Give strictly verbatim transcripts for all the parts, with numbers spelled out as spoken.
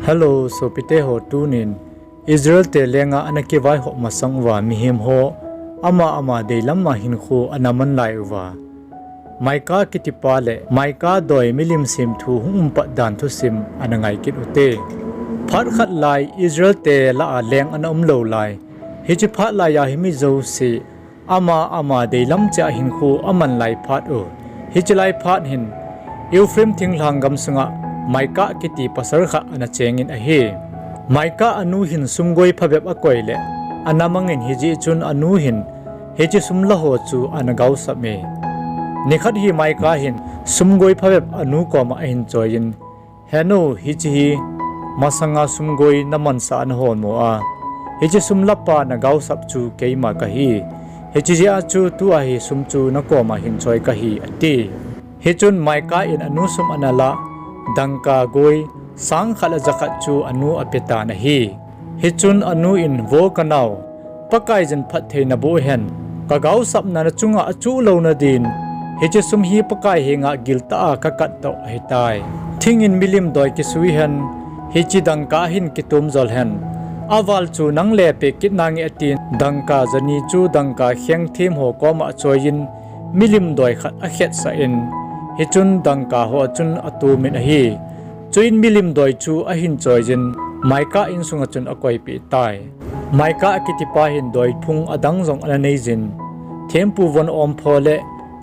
Hello, sopite ho, tunin Israel te lenga ana kivaihop masang uva mihem ho ama ama deilam a hinkho ana man lai uva, Micah kitipa le Micah doi milim semthu hung umpat dan thusim ana ngai kit ute. Phat khat lai Israel te lah a leng ana umlou lai. Hiche phat lai a hi mi jouse ama ama deilam cheh a hinkho aman lai phat u. Hiche lai phat hin Ephraim thinglhang gamsunga Micah kiti pasal khat ana chengin ahi. Micah anu hin sumgoi phabep akoi le ana mangin, hijeh chun anu hin hiche sum la ho chu ana gaosap e. Nikhat hi Micah hin sumgoi phabep anu koma ahin choiyin, Henu, hiche hi masanga sumgoi namansah a nahonmo a, hiche sum lapa nagaosap chu keima kahi. Hiche jeh a chu tua hi sum chu nakoma hin choi kahi, ati. Hichun Micah in anu sum ana la, dangka goi sang khat le jakhat chu anu apetan ahi. Hichun anu in, Vo kanao, Pakaiyin phatthei naboh hen, kagaosapna nachunga achuh louna din, hiche sum hi Pakai henga giltah a kakat toh ahitai. Thingin milim doi kisui hen, hiche dangka hin kitom jol hen, aval chu nang le peh kit nange, atin, dangka jani chu dangka kheng them ho koma achoiyin, milim doi khat akhetsah in, hichun dangka ho chun atomin ahi. Chuin milim doi chu ahin choiyin, Micah insunga chun akoipeh tai. Micah kitipa hin doi phung adang jong ana neiyin, thempu von ompho le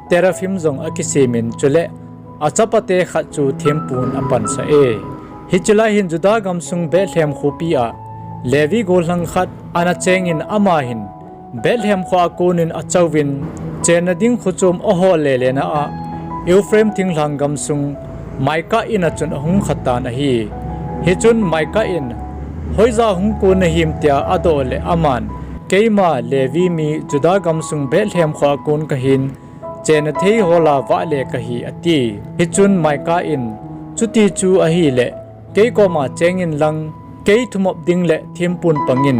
teraphim jong akisemin, chule achapate khat chu thempun apansah e. Hiche lai hin Judah gamsung Bethlehem khopi a Levi gollhang khat ana chengin, ama hin Bethlehem kho a konin achouvin, chenna ding khochom ahol lelena a, Ephraim thinglhang gamsung Micah ina chun ahung khatan ahi. Hichun Micah in, Hoija hung kon nahim, tia adoh le aman, Keima Levi mi Judah gamsung Bethlehem kho a kon kahin, chenna thei hola vahle kahi, ati. Hichun Micah in, Chuti chu ahile, kei koma chengin lang, kei thumop ding le thempun pangin,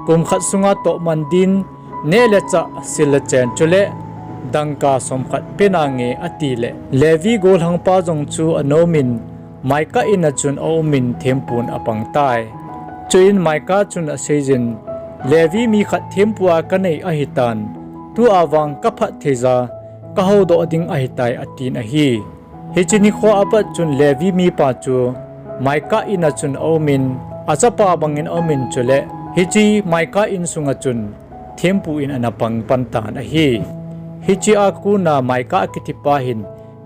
kum khat sunga tohman din, neh le chah, sil le chen chule dangka somkhat pe nange, atile, Levi gollhangpa jong chu anomin, Micah ina chun aumin, thempun apang tai. Chuin Micah chun aseiyin, Levi mi khat thempu a kanei ahitan, tua vang kaphattheiya kahoudoh ding ahitai, atin ahi. Hiche nikho apat chun Levi mipa chu Micah ina chun aumin, achapa bangin aumin, chule hiche Micah insunga chun thempu in ana pang pan tan ahi. Hiche a kona Micah kitipa hin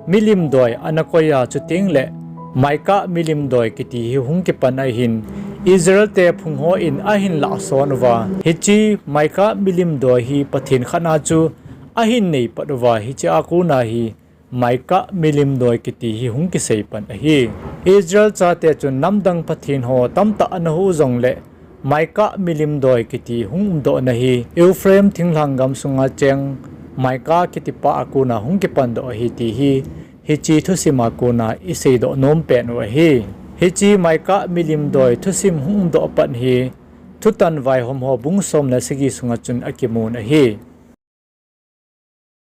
milim doi ana koiya, chutengle Micah milim doi kiti hi hung kipan ahin, Israel te phung hon ahin lahson uva, hiche Micah milim doi hi Pathen khatna chu ahin neipat uva, hiche a kona hi Micah milim doi kiti hi hung kisei pan ahi. Israel chate chun namdang pathen ho tamtah ana huh jongle, Micah milim doi kiti hung umdohna hi Ephraim thinglhang gamsunga cheng Micah kitipa a kona hung kipandoh ahi ti hi, hiche thusim a kona iseidoh nom pen u ahi. Hiche Micah milim doi thusim hung umdoh pan hi Thutan Vaihom ho bung som le sagi sunga chun akimun ahi.